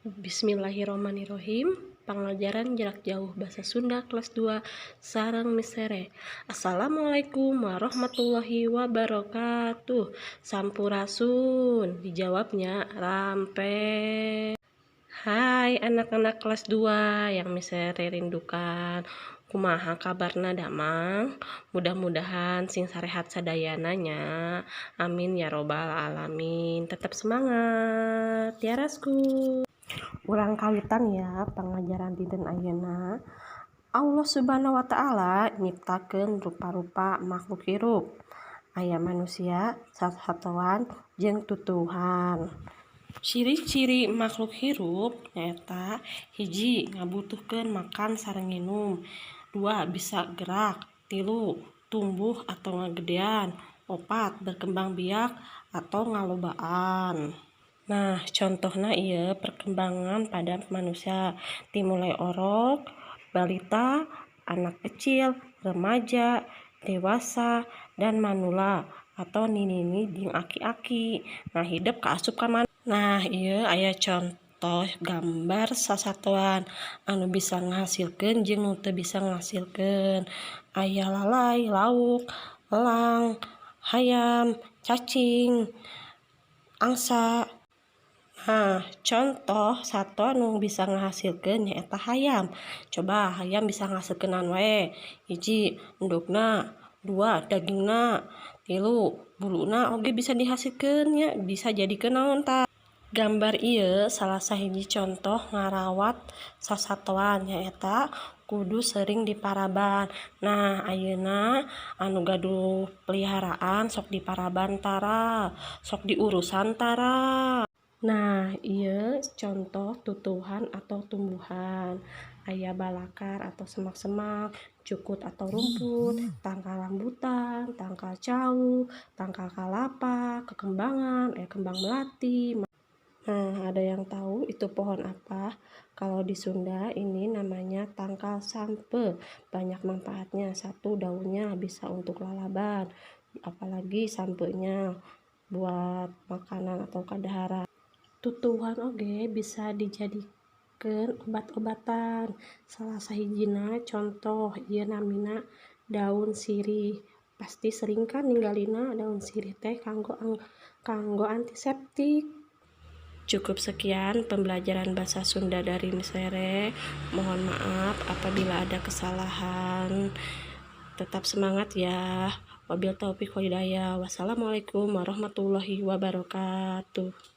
Bismillahirrahmanirrahim. Pangajaran jarak jauh bahasa Sunda kelas 2 sareng Miss Rere. Assalamualaikum warahmatullahi wabarakatuh. Sampurasun. Dijawabnya, rampes. Hai, anak-anak kelas 2 yang Miss Rere rindukan. Kumaha kabarna, damang? Mudah-mudahan sing sarehat sadayana nya. Amin ya robbal alamin. Tetap semangat tiarasku. Urang kawitan ya pangajaran dinten ayeuna. Allah Subhanahu wa Ta'ala nyiptakeun rupa-rupa makhluk hirup. Aya manusia, sasatoan, jeung tutuwuhan. Ciri-ciri makhluk hirup nyaeta hiji, ngabutuhkeun makan sareng nginum, dua, bisa gerak, tilu, tumbuh atau ngagedean, opat, berkembang biak atau ngalobaan. Nah, contohna ieu perkembangan pada manusia dimulai orok, balita, anak kecil, remaja, dewasa, dan manula atau nini-nini jeung aki-aki. Nah, hidep kaasup ka mana? Nah, ieu aya contoh gambar sasatoan anu bisa ngahasilkeun jeung nu teu bisa ngahasilkeun. Aya lalay, lauk, elang, hayam, cacing, angsa. Nah, contoh satwa nu bisa ngahasilkeun nyaeta hayam. Coba, hayam bisa ngahasilkeun naon wae? Hiji, endogna, dua, dagingna, tilu, buluna oge bisa dihasilkeun nya, bisa jadikeun naon tah. Gambar ieu salah sahiji contoh ngarawat sasatoan, nyaeta kudu sering diparaban. Nah, ayeuna anu gaduh peliharaan sok diparaban tara, sok diurusan tara. Nah, ieu contoh tutuwuhan atau tumbuhan. Aya balakar atau semak-semak, jukut atau rumput, tangkal rambutan, tangkal cau, tangkal kalapa, kekembangan, kembang melati. Nah, ada yang tahu itu pohon apa? Kalau di Sunda ini namanya tangkal sampeu. Banyak manfaatnya. Satu, daunnya bisa untuk lalaban, apalagi sampeunya buat makanan atau kadaharan. Tutuwuhan oge bisa dijadikeun obat-obatan. Salah sahijina contoh ieu namina daun sirih. Pasti sering kan ningalina daun sirih teh kanggo antiseptik. Cukup sekian pembelajaran bahasa Sunda dari Miss Rere. Mohon maaf apabila ada kesalahan. Tetap semangat ya. Wabillahi taufik walhidayah. Wassalamualaikum warahmatullahi wabarakatuh.